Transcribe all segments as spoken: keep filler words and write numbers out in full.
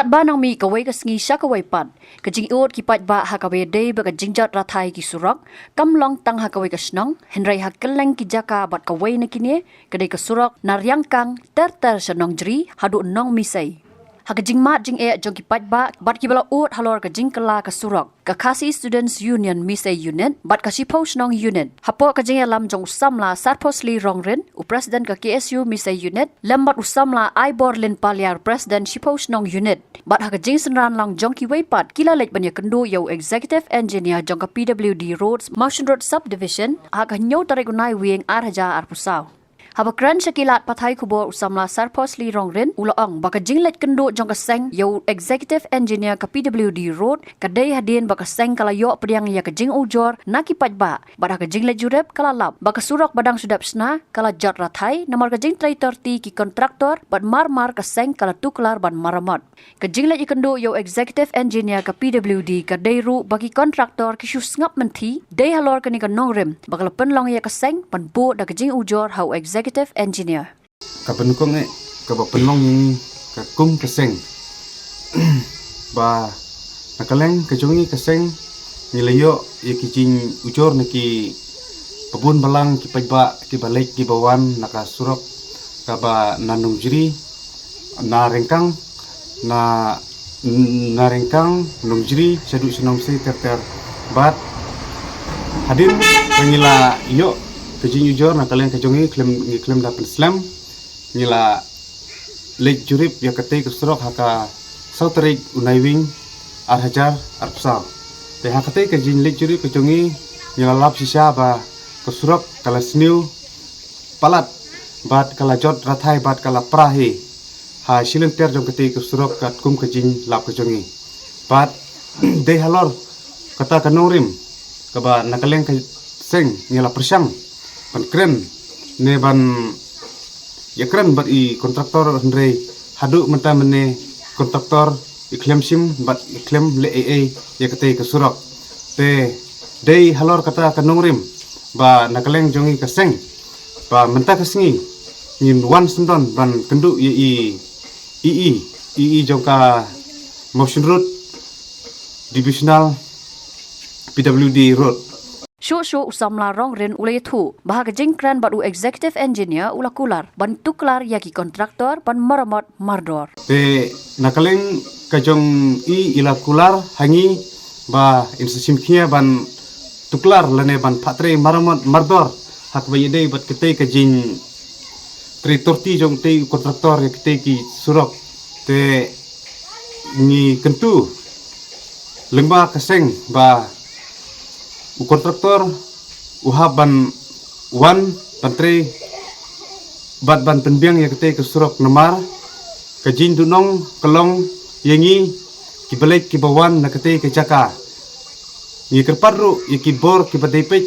Katba nang mih kawei ka sngi sha kawei pat, ka jingud ki paidbah ha kaba ïadei bad ka jingjot rathai ki surok kam long tang ha kawei ka shnong, hynrei ha kylleng ki jaka bad kawei na kine ka dei ka surok na Riangkang ter ter sha Nongjri haduh Nongmisei. Ha ka jingmad jingeh jong ki paidbah bad kiba la ud halor ka jingkylla ka surok, ka Khasi Students Union Misei Unit bad ka Shiphew Shnong Unit, hapoh ka jingïalam jong u samla Sarphosli Rongrin, u President ka K S U Misei Unit, lem bad u samla Aiborlin Paliar, President Shiphew Shnong Unit, bad ha ka jingsynran lang jong kiwei pat, ki la leit ban ïakynduh ïa u Executive Engineer jong ka P W D Roads, Mawshynrut Subdivision, ha ka hynñiew tarik u Naiwieng ar hajar arphew saw. Haba kren sha ki lad pathai khubor, u samla Sarphosli Rongrin u la ong ba ka jingleit kynduh jong ka seng ïa u Executive Engineer ka P W D Road ka dei hadien ba ka seng ka la ïoh pdiang ïa ka jingujor na ki paidbah, bad ha ka jingleit jurip ka la lap ba ka surok ba dang shu dep shna ka la jot rathai, namar ka jingtrei torti ki kontraktor bad mar mar ka seng ka la tuklar ban maramot. Ka jingleit ïakynduh ïa u Executive Engineer ka P W D ka dei ruh ba ki kontraktor ki shu sngap mynthi, dei halor kane ka nongrim ba ka la pynlong ïa ka seng ban buh da ka jingujor ha u Executive Engineer. Ka pynlong eh, kaba pynlong ïa ngi ka kum ka seng. Ba na ka liang ka jong ngi ka seng, ngi la ïoh ïa ki jingujor na ki babun balang ki paidbah kiba leit kiba wan na ka surok kaba na Nongjri, na Riangkang, na, na Riangkang, Nongjri, shaduh sha Nongmisei ter ter. Bad hadien ba ngi la ïoh ka jingujor na ka liang ka jong ngi, khlem, ngi khlem da pynslem, ngi la leit jurip ïa katei ka surok ha ka saw tarik u Naiwieng ar hajar arphew saw. Te ha katei ka jingleit jurip ka jong ngi, ngi la lap shisha ba ka surok ka la sniew palat bad ka la jot rathai bad ka la pra hi ha shilynter jong katei ka surok katkum ka jinglap ka jong ngi. Bad dei halor kata ka nongrim kaba na ka liang ka seng ngi la pyrshang ban kren ne ban ïakren bad i kontraktor, hynrei haduh mynta mynne kontraktor i khlem shim bad i khlem leh ei ei ïa katei ka surok. Te dei halor kata ka nongrim ba na ka liang jong ngi ka seng ba mynta ka sngi ngin wan syndon ban kynduh ïa i, i, i, i, i jong ka Mawshynrut Divisional P W D Road. Shuh shuh u samla Rongrin u la ïathuh ba ha ka jingkren bad u Executive Engineer u la kular ban tuklar ïa ki kontraktor ban maramot mardor. Te na ka liang ka jong i, i la kular ha ngi ba in sa shim khia ban tuklar lane ban phattrei maramot mardor ha kaba ïadei bad katei ka jingtrei torti jong tei u kontraktor ïa katei ki surok. Te ngi kyntu lyngba ka seng ba u kontraktor u hap ban wan ban trei bad ban pynbiang ïa katei ka surok, namar ka jingduhnong ka long ïa ngi kiba leit kiba wan na katei ka jaka. Ngi kyrpad ruh ïa ki bor kiba dei peit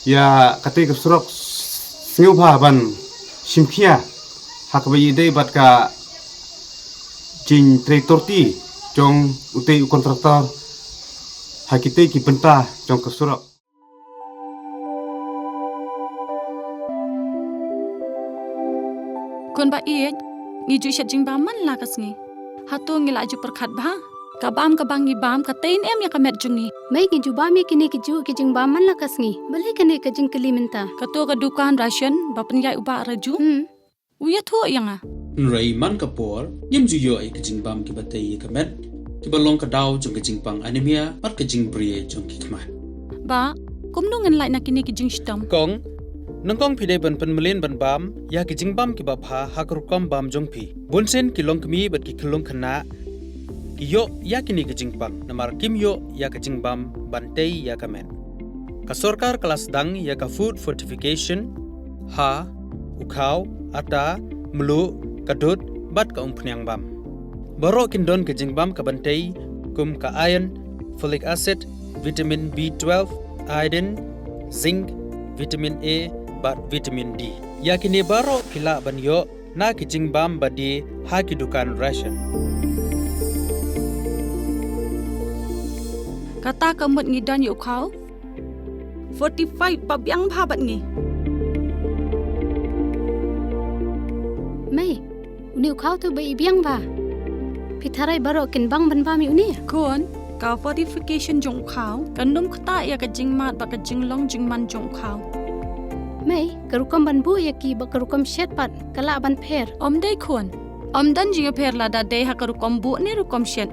ïa katei ka surok sngewbha ban shim khia ha kaba ïadei bad ka jingtrei torti jong utei u kontraktor ha kitei ki bynta jong ka surok. Khun ba ïeit, ngi ju shet jingbam man la ka sngi. Hato ngi la ju pyrkhat bha? Ka bam kaba ngi bam ka tei ne em ïa ka met jong ngi? Mei, ngi ju bam ïa kine ki ju ki jingbam man la ka sngi. Balei kane ka jingkylli mynta? Kato ka dukan ration ba pynïaid u Bah Raju? Hmm. U ïathuh ïa nga. Hynrei man ka por, ngim ju ïoh ïa ki jingbam kiba tei ïa ka met, kiba long ka daw jong ka jingpang anemia bad ka jingbri jong ki khmat. Bah, kumno ngin lait na kine ki jingshitom? Kong, nyngkong phi dei ban pynmlien ban bam ïa ki jingbam kiba bha ha ka rukom bam jong phi. Bunsien ki longkmie bad ki khyllung khynnah ki ïoh ïa kine ki jingpang namar kim ïoh ïa ka jingbam ban tei ïa ka met. Ka sorkar ka la sdang ïa ka food fortification ha u khaw, ata, mluh, ka dud bad ka umphniang bam. Baroh kin don ka jingbam kaban tei kum ka iron, folic acid, vitamin B twelve, iodine, zinc, vitamin A bad vitamin D. Ïa kine baroh phi lah ban ïoh na ki jingbam ba die ha ki dukan ration. Kata ka mut ngi don ïa u khaw fortified ba biang bha bad ngi. Mei, une u khaw tu ba i biang bha. Ki tharai baroh kin bang ban bam ïa une. Khun, ka fortification jong u khaw kan nym ktah ïa ka jingmad bad ka jinglong jingman jong u khaw. Mei, ka rukom ban buh ïa ki bad ka rukom shet pat ka lah ban pher. Ym dei khun. Ym don jingïapher lada dei ha ka rukom buh ne rukom shet.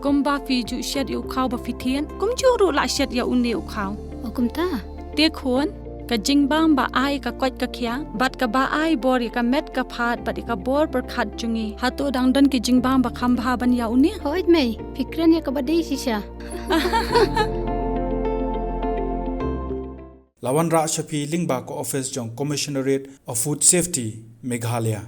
Kumba phi ju shet ïa u khaw ba phi thied, kumjuh ruh lah shet ïa une u khaw. O kumta. Te khun, ka jingbam ba ai ka koit ka khiah bad kaba ai bor ïa ka met ka phad bad ïa ka bor pyrkhat jong ngi, hato dang don ki jingbam ba kham bha ban ïa une? Hooid mei, phi kren ïa kaba dei shisha. La wanrah sha phi lyngba ka office jong Commissionerate of Food Safety, Meghalaya.